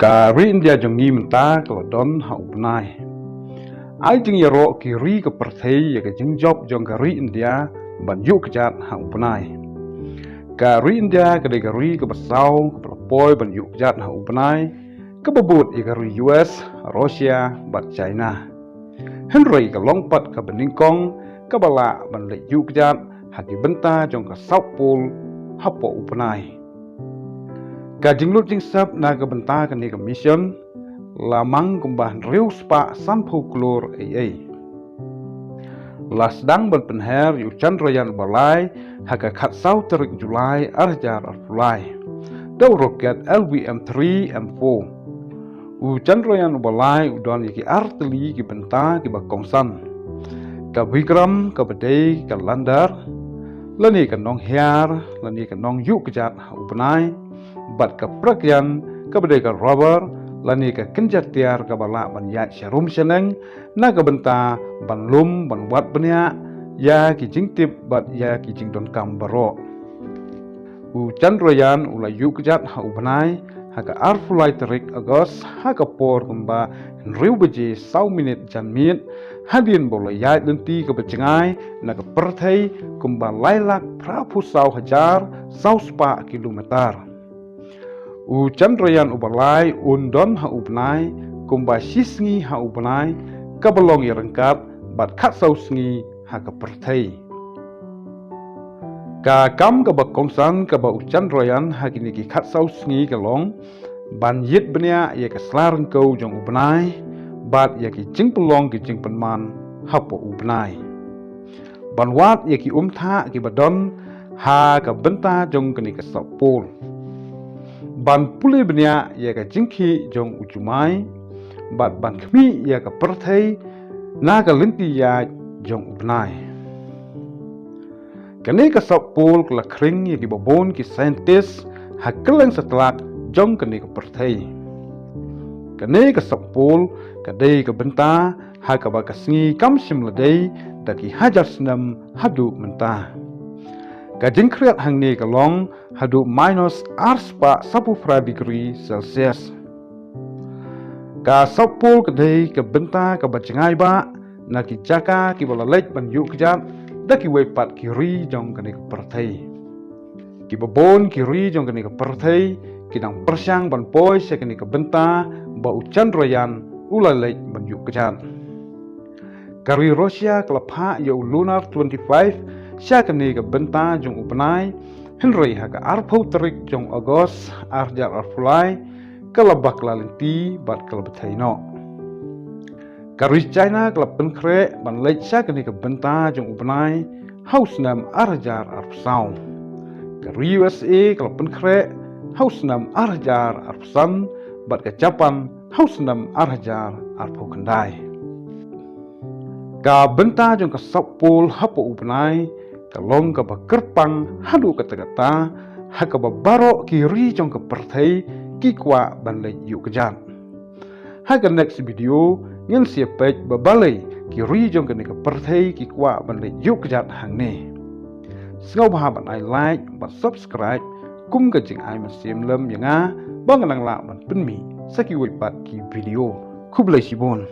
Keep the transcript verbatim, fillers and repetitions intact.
Ka ri India jong ngi mynta ka la don ha u bnai. Ai jingïaroh ki ri ka pyrthei ïa ka jingjop jong ka ri India ban ïuh kjat ha u bnai. Ka ri India ka dei ka ri kaba saw kaba la poi ban ïuh kjat ha u bnai, kaba bud ïa ka ri U S, Russia bad China. Hynrei ka long pat kaba nyngkong kaba lah ban leit ïuh kjat ha ki bynta jong ka South Pole hapoh u bnai. Ka jinglut jingsep na ka bynta kane ka mission la mang kumba hynriew spah sanphew klur ei ei. La sdang ban pynher ïa u Chandrayaan uba lai ha ka khatsaw tarik July ar hajar arphew lai da u roket L V M three M four. U Chandrayaan uba lai u don ïa ki artylli ki bynta kiba kongsan. Ka Vikram kaba dei ka lander, lane ka nonghiar, lane ka nongïuh kjat ha u bnai, bad ka Pragyan kaba dei ka rover, lane ka kynja tiar kaba lah ban ïaid sharum shaneng na ka bynta ban lum ban wad bniah ïa ki jingtip bad ïa ki jingdonkam baroh. U Chandrayaan u la ïuh kjat ha u bnai ha ka arphew lai tarik August ha ka por kumba hynriew baje saw minit janmiet, hadien ba u la ïaid lynti kaba jngai na ka pyrthei kumba lai lak phraphew saw hajar saw spah kilometer. U Chandrayaan uba lai un don ha u bnai kumba shi sngi ha u bnai, kaba long ïa ryngkat bad khatsaw sngi ha ka pyrthei. Ka kam kaba kongsan kaba u Chandrayaan ha kine ki khatsaw sngi ka long ban ïit bniah ïa ka sla ryngkew jong u bnai bad ïa ki jingpynlong ki jingpynman hapoh u bnai. Ban wad ïa ki umthah kiba don ha ka bynta jong kane ka South Pole. Ban pule bniah ïa ka jingkhih jong u jumai bad ban khmih ïa ka pyrthei na ka lynti ïaid jong u bnai. Kane ka South Pole ka la khring ïa kiba bun ki scientist ha kylleng satlak jong kane ka pyrthei. Kane ka South Pole ka dei ka bynta ha kaba ka sngi kam shym la dei da ki hajar snem haduh mynta. Ka jingkhriat hangne ka long haduh minus ar spah saphew phra degree Celsius. Ka South Pole ka dei ka bynta kaba jngai bha na ki jaka kiba la leit ban ïuh kjat da kiwei pat ki ri jong kane ka pyrthei. Kiba bun ki ri jong kane ka pyrthei ki dang pyrshang ban poi sha kane ka bynta ba u Chandrayaan u la leit ban ïuh kjat. Ka ri Russia ka la phah ïa u Lunar twenty-five sha kane ka bynta jong u bnai, hynrei ha ka arphew tarik jong August ar hajar arphew lai ka la bakla lynti bad ka la bthei noh. Ka ri China ka la pynkhreh ban leit sha kane ka bynta jong u bnai ha u snem ar hajar arphew saw. Ka ri U S A ka la pynkhreh ha u snem ar hajar arphew san bad ka Japan ha u snem ar hajar arphew khyndai. Ka bynta jong ka South Pole hapoh u bnai ka long kaba kyrpang haduh katta katta ha kaba baroh ki ri jong ka pyrthei ki kwah ban leit ïuh kjat. Ha ka next video ngin sa ïa peit ba balei ki ri jong kane ka pyrthei ki kwah ban leit ïuh kjat hangne. Sngewbha ban ai like bad subscribe kum ka jingai mynsiem lem ïa nga ba ngan nang lah ban pynmih sa kiwei pat ki video. Khublei shibun.